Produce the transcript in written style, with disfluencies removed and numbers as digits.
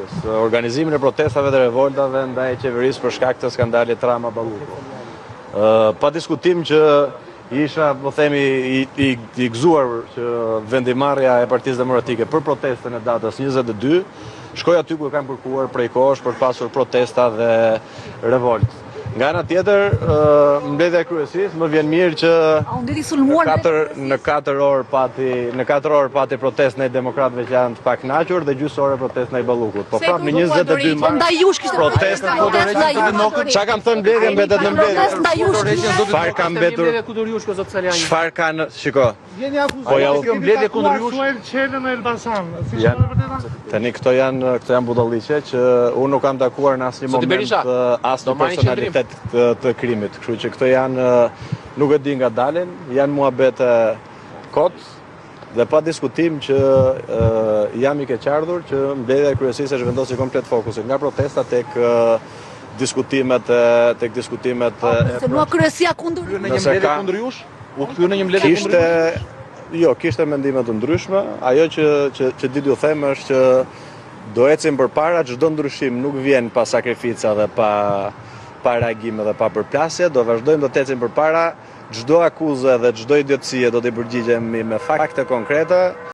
protestës, organizimin e protestave dhe revoltave ndaj qeverisë për shkak të skandalit Rama Balluku. Pa diskutim që isha, po themi, i, i, i gëzuar që vendimmarrja e Partisë Demokratike për protestën e datës 22 shkoi aty ku e kam kërkuar prej kohësh për të pasur protesta dhe revoltë. Nga ana tjetër, mbledhja e kryesisë më vjen mirë që në 4 në 4 orë pati në 4 orë pati protestë ndaj demokratëve që janë të pakënaqur dhe gjysmë ore protestë ndaj Ballukut. Po prapë në 22 mars ndaj jush kishte protestë protestë ndaj jush. Çka kam thënë mbledhje mbetet në mbledhje. Çfarë ka mbetur? Çfarë ka në, shiko. Jeni akuzuar Po ja, kjo mbledhje kundër jush. Suel Çelën në Elbasan. Si është e vërteta? Tani këto janë këto janë budalliqe që unë nuk kam takuar në asnjë moment asnjë personalitet të, të krimit. Kështu që këto janë nuk e di nga dalin, janë muhabete kot dhe pa diskutim që jam i keqardhur që mbledhja e kryesisë e zhvendosi komplet fokusin nga protesta tek diskutimet tek diskutimet e kryesia kundër në një mbledhje kundër jush? U kthye në një mbledhje kishte jo, kishte mendime të ndryshme. Ajo që që që di t'ju them është që do ecim përpara, çdo ndryshim nuk vjen pa sakrifica dhe pa pa reagime dhe pa përplasje, do vazhdojmë do të ecim përpara, çdo akuze dhe çdo idiotësie do t'i përgjigjemi me fakte konkrete.